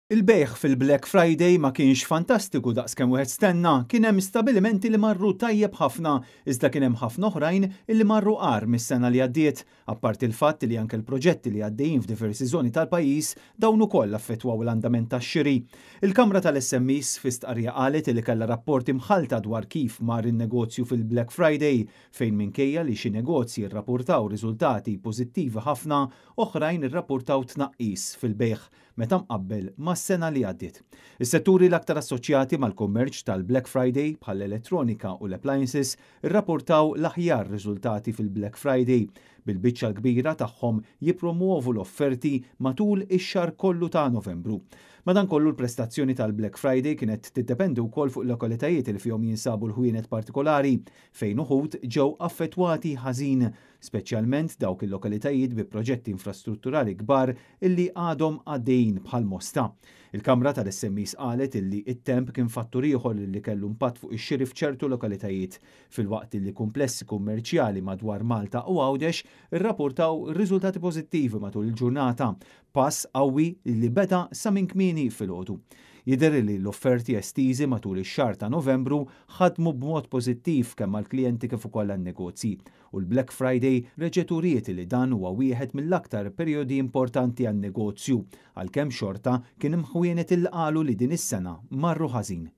Il-bejgħ fil-Black Friday ma kienx fantastiku daqs kemm wieħed stenna, kien hemm stabilimenti li marru tajjeb ħafna, iżda kien hemm ħafna oħrajn illi marru agħar mis-sena li għaddiet. Apparti l-fatt li anke l-proġetti li għaddejjin f'diversi żoni tal-pajjiż dawn ukoll affettwaw l-andament tax-xiri. Il-Kamra tal-SMEs fi stqarrija qalet li kellha rapporti mħallta dwar kif mar in-negozju fil-Black Friday fejn minkejja li xi negozji rrapportaw riżultati pożittivi ħafna, oħrajn irrapportaw tnaqqis fil-bejgħ meta mqabbel mas-sena li għaddiet. Is-setturi l-aktar assoċjati mal-kummerċ tal-Black Friday bħall-elettronika u l-appliances irrapportaw l-aħjar riżultati fil-Black Friday, bil-biċċa l-kbira tagħhom jippromuovu l-offerti matul ix-xahar kollu ta' Novembru. Madankollu l-prestazzjoni tal-Black Friday kienet tiddependi wkoll fuq lokalitajiet li fihom jinsabu l-ħwienet partikolari fejn uħud ġew affettwati ħażin, speċjalment dawk il-lokalitajiet bi proġetti infrastrutturali kbar illi għadhom għaddejjin bħal Mosta. Il-Kamra tal-SMEs qalet illi it-temp kien fattur ieħor li kellu impatt fuq ix-xiri f'ċertu lokalitajiet, filwaqt li kumplessi kummerċjali madwar Malta u Għawdex irrapportaw riżultati pożittivi matul il-ġurnata, pass qawwi li beda sa minn kmieni filgħodu. Jidher li l-offerti estiżi matul ix-xahar ta' Novembru ħadmu b'mod pożittiv kemm għall-klijenti kif ukoll għan-negozji u l-Black Friday reġgħet uriet li dan huwa wieħed mill-aktar perjodi importanti għan-negozju, għalkemm xorta kien hemm ħwienet il qalu li din is-sena marru ħażin.